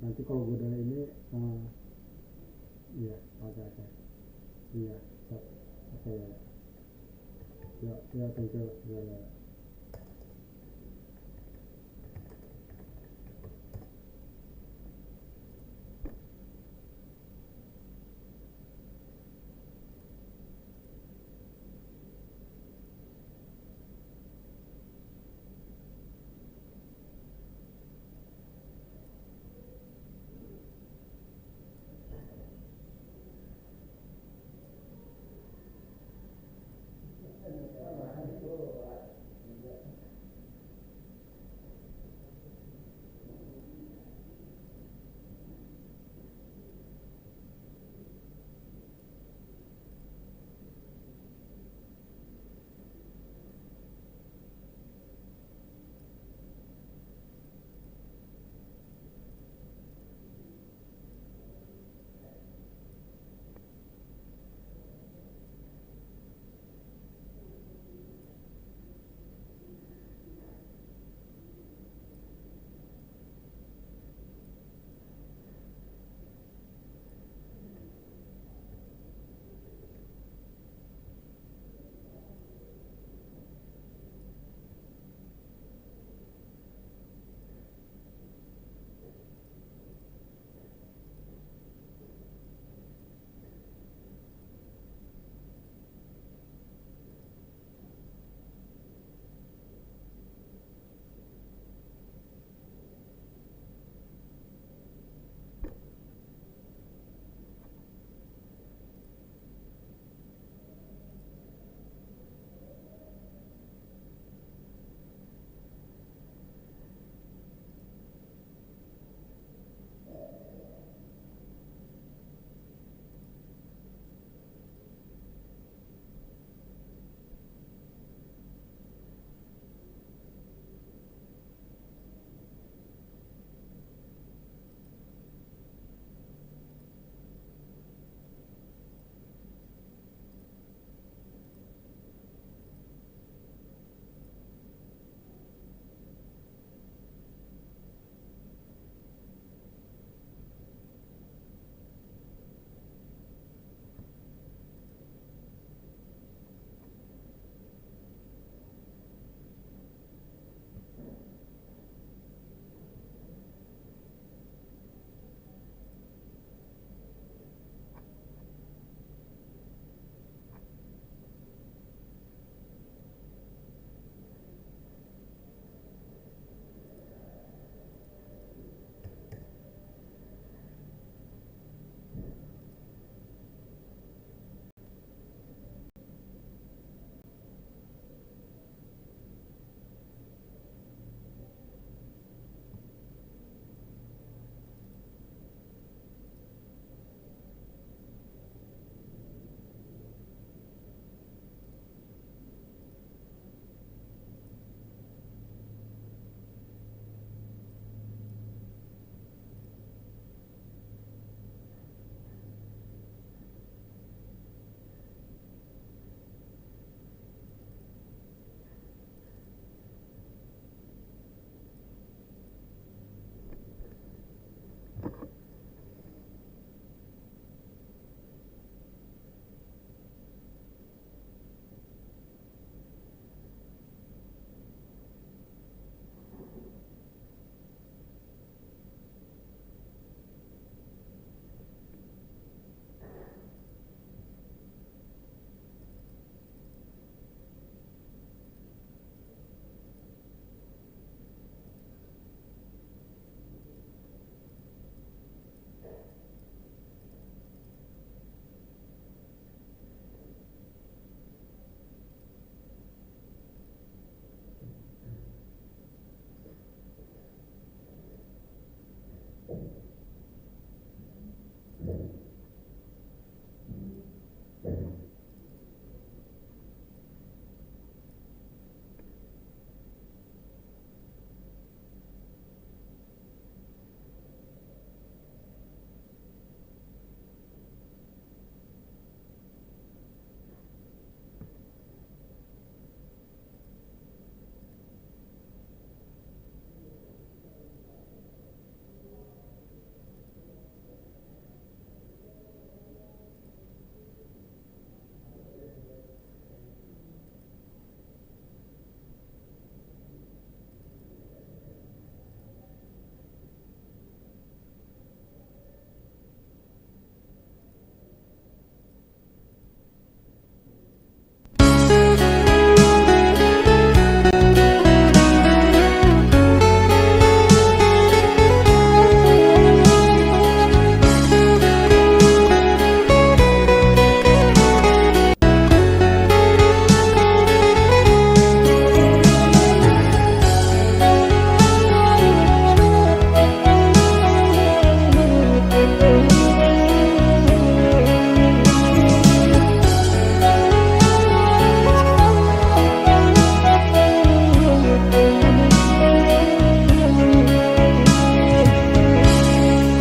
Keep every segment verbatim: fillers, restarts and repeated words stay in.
Nanti kalau udah ini, eh, iya, oke, oke. Iya, siap. Oke, ya. Ya, ya, thank you. Ya, ya.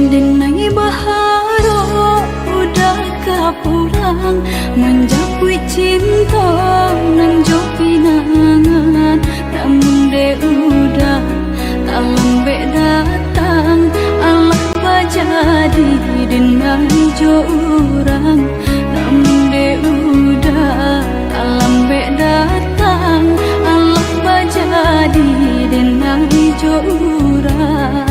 Denai baharok Uda ka pulang, manjapuik cinto nan jo pinangan. Namun dek Uda talambek datang, alah bajadi denai jo urang. Namun dek Uda talambek datang, alah bajadi denai jo urang.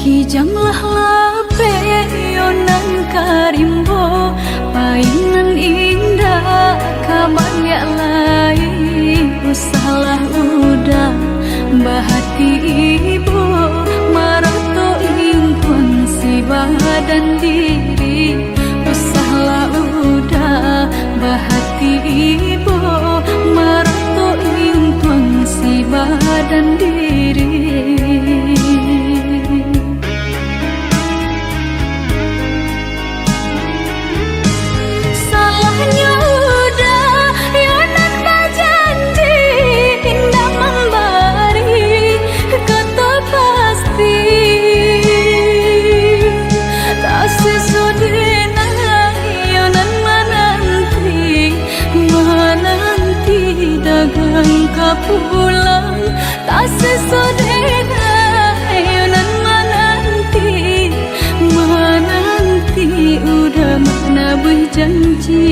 Kijang lah lapeh, iyo nan ka rimbo, pai nan indak ka baliak lai. Usahlah Uda bahati ibo, marato intuang si badan diri. Usahlah Uda bahati ibo, marato intuang si badan diri. Salahnyo Uda, iyo nan bajanji, indak mambari kato pasti. Tasiso denai, iyo nan mananti, mananti dagang ka pulang. Tasiso denai, iyo nan mananti, mananti Uda manabuih janji.